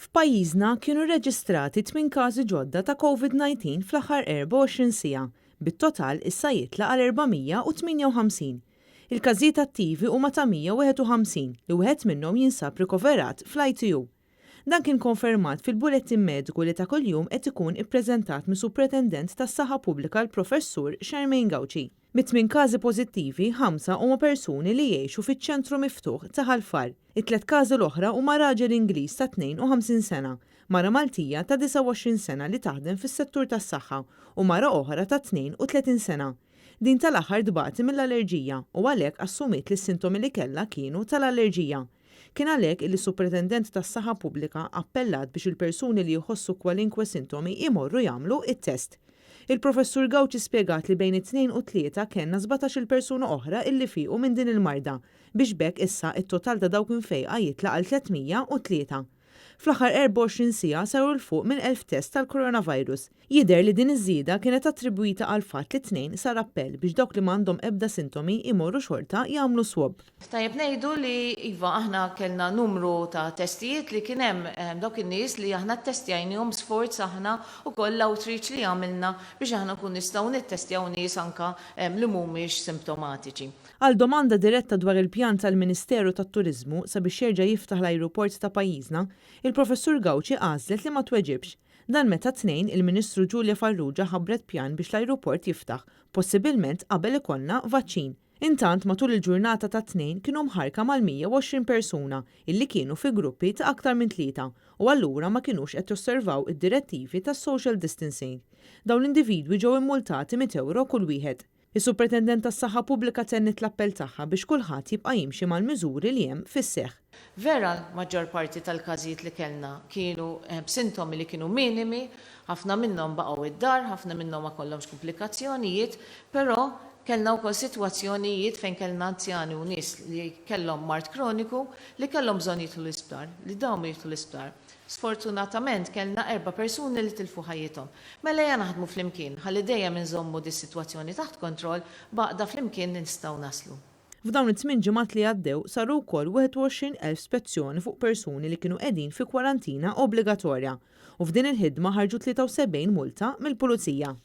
F'pajjiżna kienu rreġistrati tminn każi ġodda ta' Covid-19 fl-aħħar 24 siegħa, bit-total issa jitla' għal 458. Il-każijiet attivi huma ta' 151, li wieħed minnhom jinsab rikoverat fl-ITU. Dan kien konfermat fil-bullettin mediku li ta' kuljum qed ikun ippreżentat mis-Supretendent tas-Saħħa Pubblika l-Professur Charmaine Gauci. Mit-tmien każi pożittivi, ħamsa huma persuni li jgħixu fiċ-ċentru miftuħ ta' Ħal Far. It-tliet każi l-oħra huma raġel Ingliż ta' 52 sena, mara Maltija ta' 29 sena li taħdem fis-settur tas-saħħa u mara oħra ta' 32 sena. Din tal-aħħar tbati mill-allerġija u għalhekk assumiet li s-sintomi li kellha kienu tal-allerġija. Kien għalhekk illi s-Supretendent tas-Saħħa Pubblika appellat biex il-persuni li jħossu kwalinkwe sintomi jmorru jagħmlu t-test. Il-Professur Gauci spjegat li bejn it-Tnejn u t-Tlieta kellna 17-il persuna oħra illi fiequ minn din il-marda, biex b'hekk issa t-total ta' dawk imfejqa jitla' għal 303. Fl-aħħar 24 siegħa saru 'l fuq minn 1,000 test tal-coronavirus. Jidher li din iż-żieda kienet attribwita għall-fatt li t-Tnejn sar appell biex dawk li ma għandhom ebda sintomi jmorru xorta jagħmlu swab. Tajjeb ngħidu li iva aħna kellna numru ta' testijiet li kien hemm dawk in-nies li aħna ttestjajnihom sforz aħna wkoll l-outreach li għamilna biex aħna nkunu nistgħu nittestjaw nies anke li mhumiex simptomatiċi. Għal domanda diretta dwar il-pjan tal-Ministeru tat-Turiżmu sabiex jerġa' jiftaħ l-ajruport ta' pajjiżna, il-Professur Gauci għażlet li ma tweġibx. Dan meta t-Tnejn, il-Ministru Julia Farrugia ħabbret pjan biex l-ajruport jiftaħ, possibilment qabel ikollna vaċċin. Intant, matul il-ġurnata tat-Tnejn kienu mħarrka mal-120 persuna illi kienu fi gruppi ta' aktar minn tlieta u allura ma kinux qed josservaw id-direttivi tas-social distancing. Dawn l-individwi ġew immultati mit ewro kull wieħed. Is-Supretendent tas-Saħħa Pubblika tenniet l-appell tagħha biex kulħadd jibqa' jimxi mal-miżuri li hemm fis-seħħ. Vera l-maġġor parti tal-każijiet li kellna kienu b'sintomi li kienu minimi, ħafna minnhom baqgħu id-dar, ħafna minnhom ma kollhomx kumplikazzjonijiet, però kellna wkoll sitwazzjonijiet fejn kellna anzjani u nies li kellhom mard kroniku li kellhom bżonn jidħlu l-isptar, li damu jidħlu l-isptar. Sfortunatament kellna erba' persuni li tilfu ħajjithom. Mela ejja naħdmu flimkien ħalli dejjem inżommu dis-sitwazzjoni taħt kontroll, b'għaqda flimkien nistgħu naslu. F'dawn it-tmien ġimgħat li għaddew saru wkoll 21,000 spezzjoni fuq persuni li kienu qegħdin fi kwarantina obbligatorja u f'din il-ħidma ħarġu 73 multa mill-Pulizija.